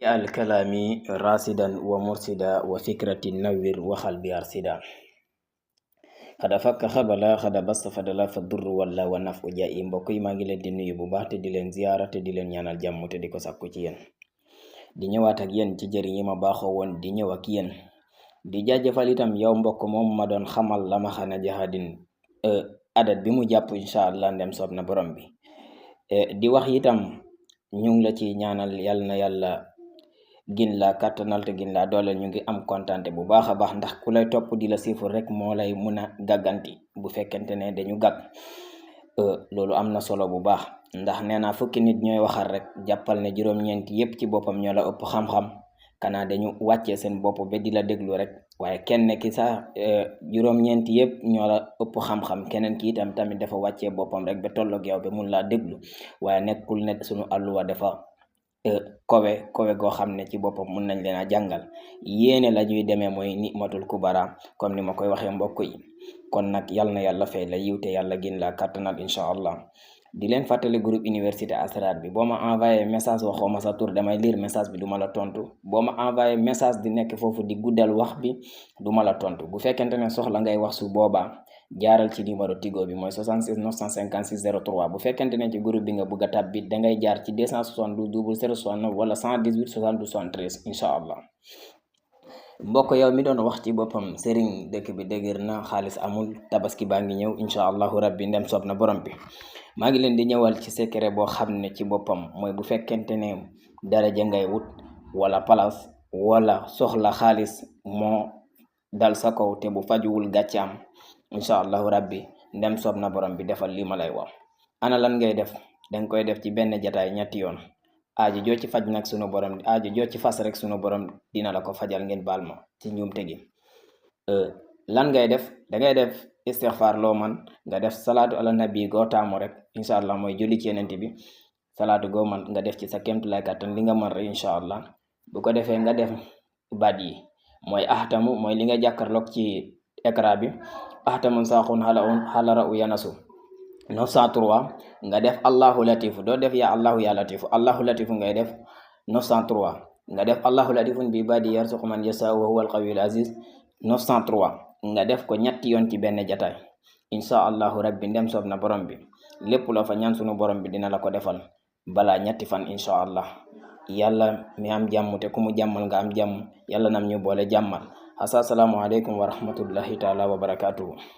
الكلام راسدا ومرسدا وفكرة نوّر وقلبي أرسدا xada fakk xabala xada basta fadala fa dur wala wa naf u jaay mbokk yi maa ngi leen di nuyu bu baax te di leen ziyaara te di leen ñaanal jàmm te di ko sàkku ci yéen di ñëwaat ak yéen ci jëriñ yi ma baaxoo woon di ñëw ak yéen di jaajëfal itam yow mbokk moom ma doon xamal la ma xana jahadin adat bi mu jàpp incha allah ndem soob na borom bi di wax itam ñu ngi la ci ñaanal yàlla na yàlla gin la kàttanal te gin la dooleel. ñu ngi am kontante bu baax a baax ndax ku lay topp di la siifur rek moo lay mun a gàgganti bu fekkente ne dañu gàgg loolu am na solo bu baax ndax nee naa fukki nit ñooy waxal rek jàppal ne juróom-ñeenti yépp ci boppam ñoo la ëpp xam-xam kanaa dañu wàccee seen bopp ba di la déglu rek waaye kenn ki sax juróom-ñeenti yépp ñoo la ëpp xam-xam keneen ki itam tamit dafa wàccee boppam rek ba tolloog yow ba mun laa déglu waaye nekkul ne sunu àlluwa dafa kowe goo xam ne ci boppam mun nañ leen a jàngal yéene la ñuy demee mooy ni'matul kubara comme ni ma koy waxee mbokk yi kon nag yal na yàlla fay la yiw te yàlla gën la kàttanal incha allah di leen fàttali groupe université asrar bi boo ma envoyé message waxoo ma sa tur damay lire message bi du ma la tontu boo ma envoyé message di nekk foofu di guddal wax bi du ma la tontu bu fekkente ne soxla ngay wax su boobaa jaaral ci numéro Tigo bi mooy 76 956 03 bu fekkente ne ci groupe bi nga bëgg a tàbbi dangay jaar ci 272 0069 wala 118 72 73 incha allah mbokk yow mi doon wax ci boppam sëriñ dëkk bi dëgër na xaalis amul tabaski baa ngi ñëw incha allahu rabbi ndem soob na borom bi maa ngi leen di ñëwal ci secret boo xam ne ci boppam mooy bu fekkente ne daraja ngay wut wala place wala soxla xaalis moo dal sa kaw te bu fajuwul gàcce am incha allahu rabbi ndem soob na borom bi defal lii ma lay wax ana lan ngay def danga koy def ci benn jataay ñetti yoon aajo joo ci faj nag sunu borom aajo joo ci fas rek sunu borom dina la ko fajal ngeen baal ma ci njuumte gi lan ngay def dangay def istighfar loo man nga def salaatu ala nabi goo taamu rek incha allah mooy julli ci yenent bi salaatu goo man nga def ci sa kéemtulaay kàttan li nga mën rek incha allah bu ko defee nga def baat yi mooy ahtamu mooy li nga jàkkarloog ci écran bi ahtamun saaxun xalara u yanasu 903 nga def allahu latifu doo def ya allahu ya latifu allahu latifu ngay def 903 nga def allahu latifun bi badi yarzuqu man yasa wa huwa alqawiyul aziz 903 nga def ko ñetti yoon ci benn jataay insha allahu rabbi ndem soob na borom bi lépp loo fa ñaan sunu borom bi dina la ko defal balaa ñetti fan insha allah yàlla mi am jàmm te ku mu jàmmal nga am jàmm yàlla nam ñu boole jàmmal assalaamu aleykum wa rahmatullahi taala wa barakatuhu